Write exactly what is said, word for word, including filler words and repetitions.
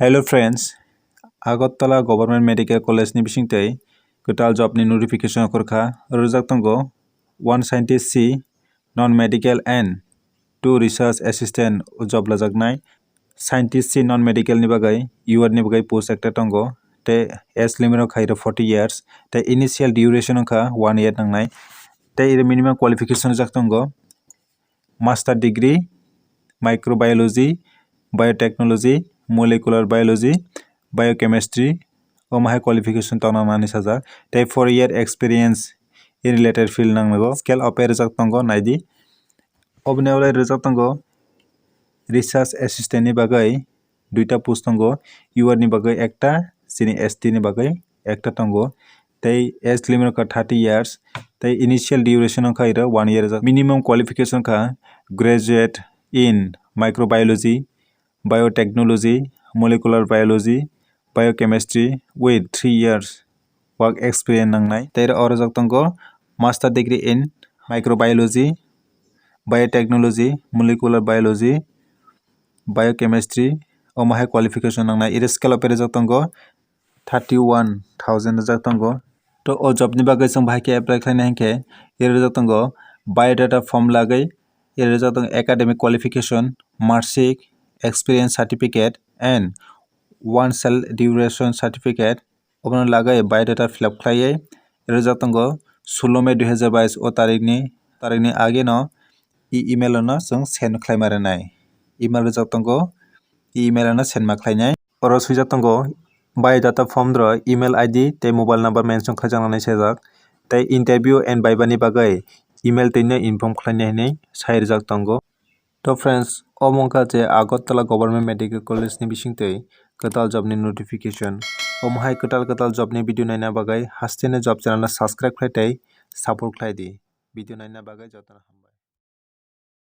Hello friends, Agartala Government Medical College ni bisingtwi kwtal job ni notification okhorkha. Rwjak tongo one scientist C, non-medical and two research assistant job lajaknai. Scientist C non-medical ni bagwi U R ni bagwi post ekta tongo, tei age limit rok khairo forty years, tei initial duration wngkha one year nangnai. Tei iro minimum qualification rijak tongo master degree, microbiology, biotechnology, molecular biology, biochemistry, omo hai qualification tongna nani sajak. Tei four year experience in related field nangnago. Scale of pay rijak tongo, naidi. Oboni ulo rijak tongo research assistant ni bagwi duita post tongo, U R ni bagwi ekta, chini S T ni bagwi ekta tongo. Tei age limit wngkha thirty years, tei initial duration wngkha iro one year rijak. Minimum qualification wngkha graduate in microbiology, biotechnology, molecular biology, biochemistry with three years work experience nangnai. Tei oro rijak tongo master degree in microbiology, biotechnology, molecular biology, biochemistry, omo hai qualification nangnai. Iro scale of pay rijak tongo thirty one thousand rijak tongo. To o job ni bagwi chwng bahai khe apply khlaina hinkhe iro rijak tongo biodata form lagwi, iro rijak tongo academic qualification, marksheet, experience certificate and one cell duration certificate. Obono lagwi biodata fill up khlaiwi rijak tongo sullo May dui hazar bais o tarikni, tarikni ageno e email no chwng send khlaima rwnai. Email rijak tongo, e email no send ma khlainai. Oro swijak tongo biodata form rok email I D tei mobile number mention khlaijaknai swijak, tei interview and viva ni bagwi email twino inform khlainai hinwi sai rijak tongo. To friends, omo wngkha je Agartala Government Medical College ni bisingtwi kwtal job ni notification. Omo hai kwtal kwtal job ni video naina bagwi hasteni job channel no subscribe khlai tei support khlai di. Video naina bagwi jotono hambai.